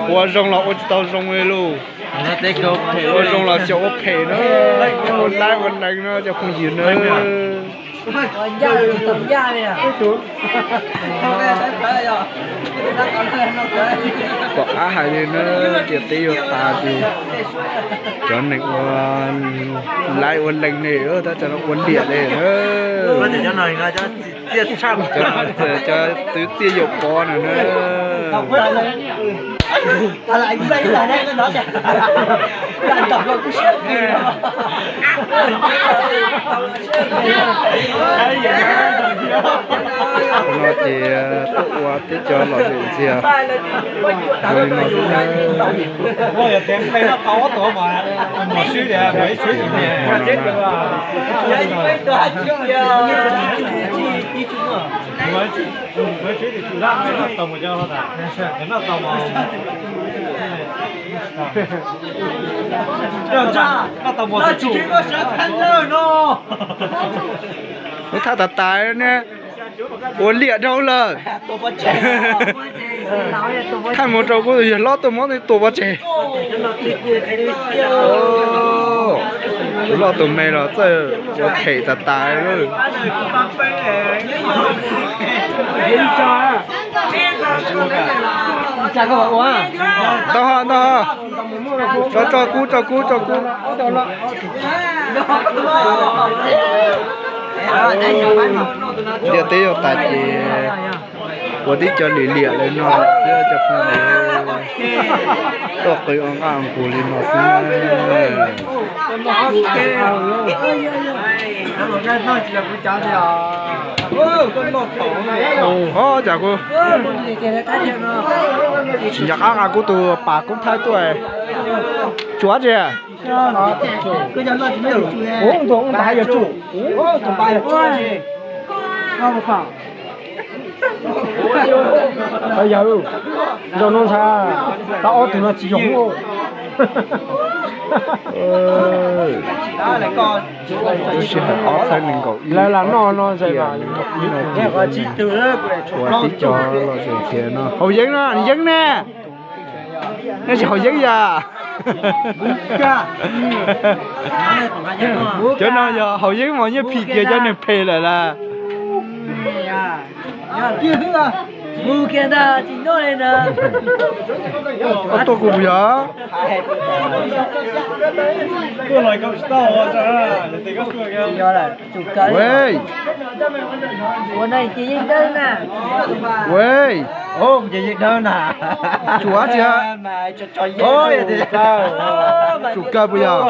Ua zoo los ua tsis tau zoo li lauj. Ua zoo los xyaum ua phem na. Ua laib ua lees no cov phooj ywg na. Pom qab hais li na, tias teb yuav tas ces cov neeg ua laib ua lees ne, tab sis ua liam li. Cov twv txiaj yaum pov no na. No ces tuaj ua teb cov lom zem ntxiag zoo li no xwb na. Lub thaj tas tas ne, ua liam dhau lawm. Thaij mus rau kuv tus yawg hlob tuaj muab tua pov tseg. Tus loj tus me los txawj ua phem tas tas. Ntau ho, ntau ho. Tso, tso kub, tso kub, tso kub. Ntiaj teb yuav tas ces ua tib co liam liam li no xwb cov phooj ywg. Tuaj qw ua nqaj ua nqug li no xwb. Ho cas kuv tsis nco qab nqa kuv tus pas kub thaij tuaj. Tsuav tsi? Ub, ntuag ub ntag yuav tsum. Yawg, nrau no ntshai, tau ob tug no tsis yog. Lub sij hawm ob txhiab nees nkaum ib, lawv lam noj no, nees nkaum ib no ces ua tib co lom zem thiab no. Haus yeeb no, yeeb ne. Nej tsis haus yeeb yam? Cov no yog haus yeeb mas yeej phim kiag cov neeg phem lawm las. Tuaj kuv yog. Ua, tsuav tsi? Tsum kawg puas yog?